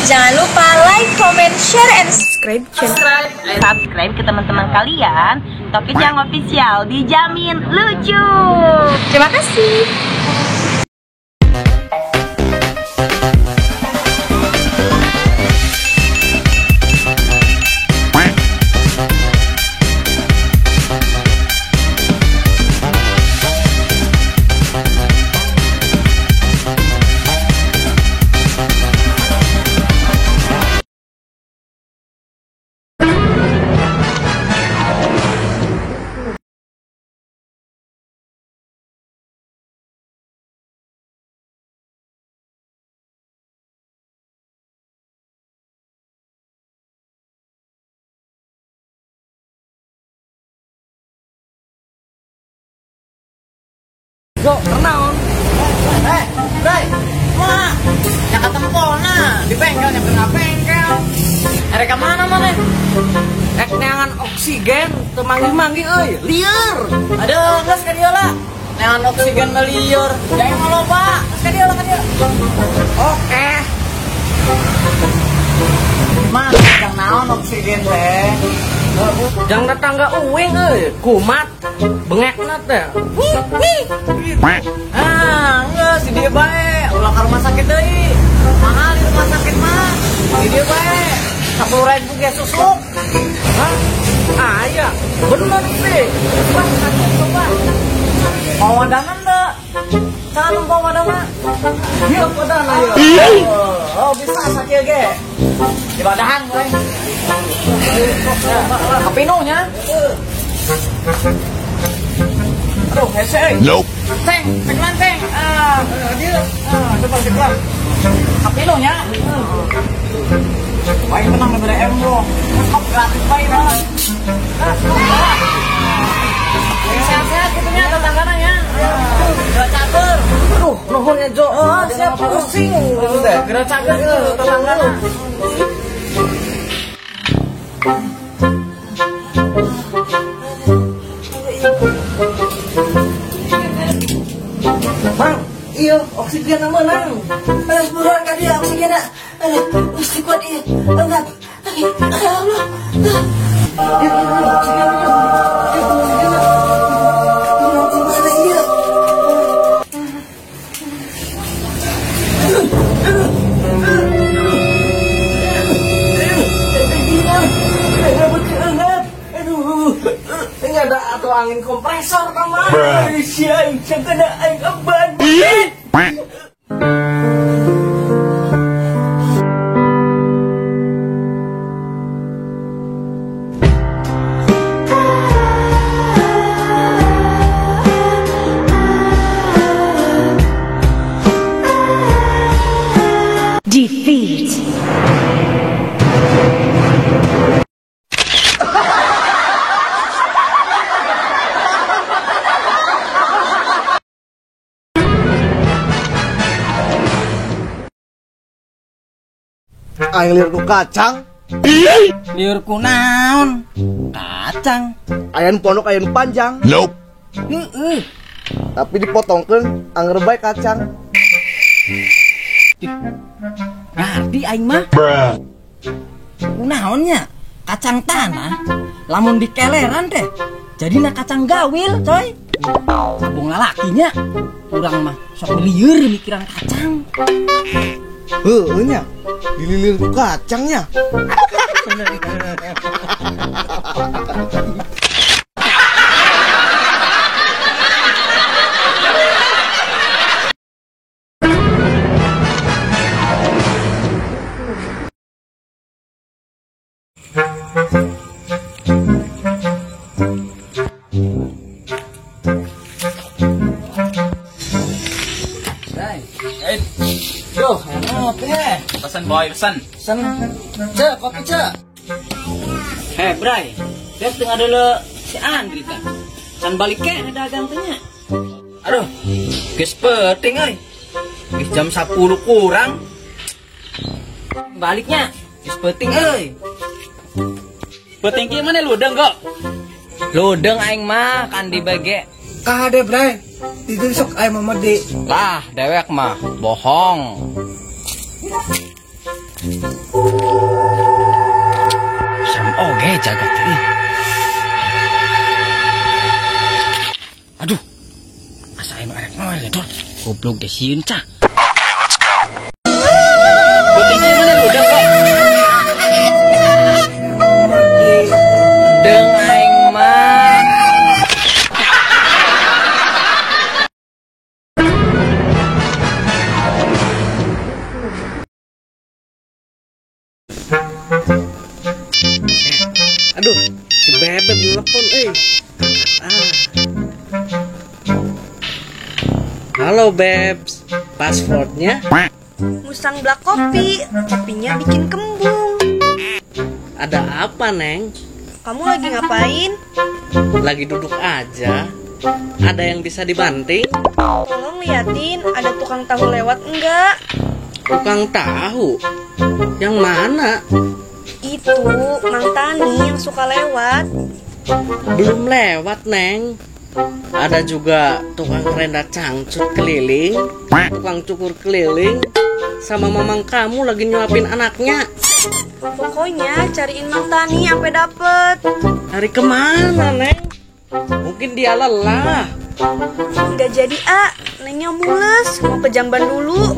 Jangan lupa like, comment, share, and subscribe channel. Subscribe ke teman-teman kalian. Tokijang Official dijamin lucu. Terima kasih. Go, kenaon. Bray. Wah, nyaka tempona di bengkel nya kena bengkel. Erek ka mana maneh? Rek neangan oksigen teu manggih-manggih euy, lieur. Aduh, geus ka dieu lah. Neangan oksigen mah lieur. Jang mah loba, geus ka dieu lah ka dieu. Oke. Mah, jang naon oksigen teh? Jang tetangga uing euy, kumat. Bengekna teh. Ah, geus di dieu bae, ulah ka rumah sakit deui. Mahal di rumah sakit mah. Di dieu bae 10.000 ge susuk. Hah? Ah, iya. Bener sih. Wah, sakit coba. Mau wadanan teu? Can mau wadana. Ieu wadana ieu. Oh, bisa sakieu ge. Di wadahan we. Kapinuh nya. Aduh, hese euy. Nope. Teng, tenglan teng. Ah, dieu. Ah, coba sebelah. Kapinuh nya. Baik menang daripada M lo. Sok gratis bae mah. Sehat-sehat gitu nya tetanggana nya. Gerak cager. Aduh, nuhun ya Jo. Oh, siap pusing gitu teh. Gerak cager gitu tetanggana. Mang, iya oksigen menang. Aduh, buruan ka dia oksigenna. Aduh, mesti kuat ieu. Enggak. Ya Allah. Iya, oksigen. Oksigen. Mana ieu? Aduh, ini ada atau angin kompresor kamar. Sia, kena aing eban. Defeat. Aing liur ku kacang. Liur ku naon? Kacang. Aya nu pondok aya nu panjang. Nope. Heeh. Tapi dipotongkeun anger bae kacang. Ngarti aing mah. Kunaon nya? Kacang tanah lamun dikeleran teh jadina kacang gawil, coy. Sabung lalakinya urang mah sok lieur mikiran kacang. Heueuh nya, dililir ku kacangnya. Duh, ngopi heh. Pesan boy, pesan. Pesan. Cek, kopi cek. Heh, Bray. Dek tengah dulu si Andri kan. Can balik ke dagang teh nya. Aduh, geus peuting euy. Geus jam 10 kurang. Baliknya geus peuting euy. Peuting kieu mana ludeng kok? Ludeng aing mah kan dibege. Kade, Bray. Tidur sok aing mah di. Lah, dewek mah bohong. Serem oge jagat ini. Aduh. Asa anu arek noel ya, Dor. Goblok deh sieun cah. Okay, let's go. Peuting kieu mana udah kok. Deung aing mah. Aduh, si Bebek telepon, eh. Ah. Halo Bebs, passwordnya? Musang blak kopi, kopinya bikin kembung. Ada apa, Neng? Kamu lagi ngapain? Lagi duduk aja. Ada yang bisa dibanting? Tolong liatin, ada tukang tahu lewat enggak? Tukang tahu? Yang mana? Itu, Mang Tani yang suka lewat. Belum lewat, Neng. Ada juga tukang renda cangcut keliling, tukang cukur keliling, sama mamang kamu lagi nyuapin anaknya. Pokoknya cariin Mang Tani sampai dapet. Cari kemana, Neng? Mungkin dia lelah. Nggak jadi, ah. Nengnya mules, mau ke jamban dulu.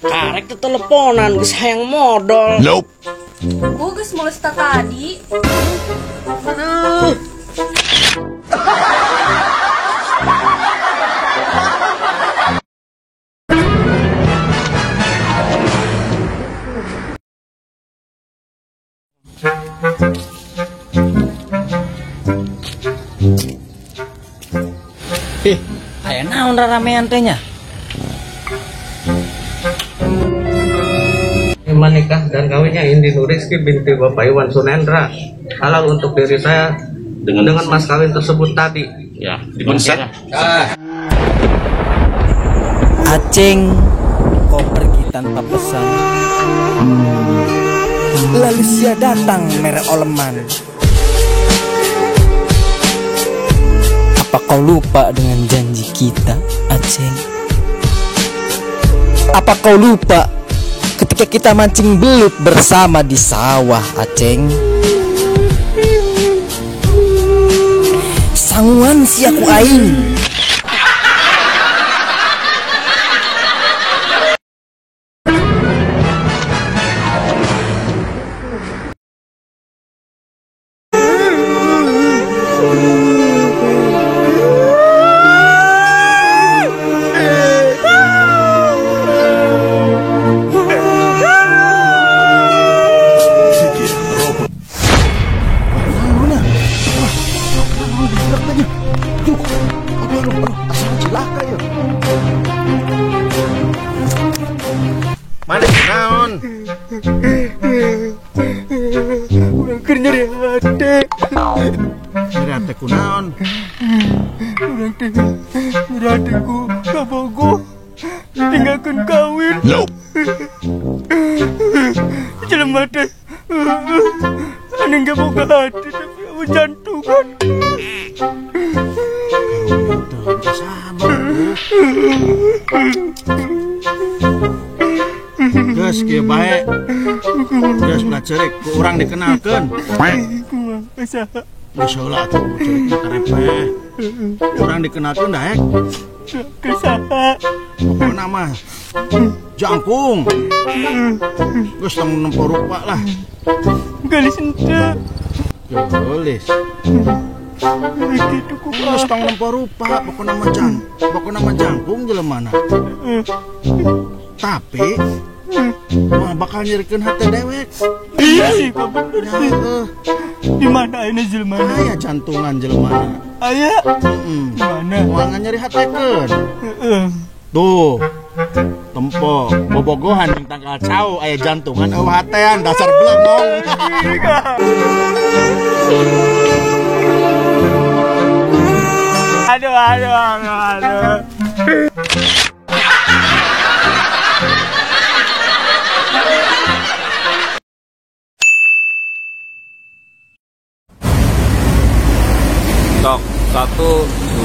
Karek tuh teleponan, geus hayang modal. Nope. Gue geus mules tadi. Aduh. Ih, aya naon raramean teh nya? Menikah dan kawinnya Indi Nuriski binti Bapak Iwan Sunendra halal untuk diri saya dengan mas kawin tersebut tadi. Ya, dipun set. Aceng, kau pergi tanpa pesan. Lalu sia datang merek oleman. Apa kau lupa dengan janji kita, Aceng? Apa kau lupa ketika kita mancing belut bersama di sawah, Aceng? Sanguan siaku aing. Mana naon? Urang keur nyeri hate. Nyeri hate ku naon? Urang teh nyeri hate ku kabogoh tinggalkeun kawin. Nope. Jelema teh anu geus boga hati tapi eueuh jantungan. Sabar. Geus kieu bae. Geus ulah ceurik ku urang dikenalkeun. Kumaha saha? Geus heula atuh ceurik mah karepeh. Urang dikenalkeun daek. Ke saha? Pokona mah jangkung. Geus tong nempo rupa lah. Geulis henteu. Geulis. Kitu kumaha? Geus tong nempo rupa, pokona mah jang. Pokona mah jangkung jelemana. Tapi mah bakal nyerikeun hate dewek. Iya sih, kok bener sih. Di mana ayeuna jelema? Aya jantungan jelemana. Aya? Heeh. Di mana? Moal nyeri hatekeun. Heeh. Tuh. Tempo bobogohan jeung tangkal cau aya jantungan eueuh hatean dasar belengong. Aduh aduh aduh aduh. Tok, 1,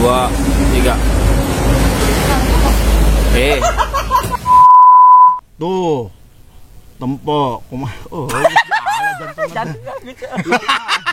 2, 3. Tuh. Tempo kumaha? Oh, geus ala jantung. Jantung geus.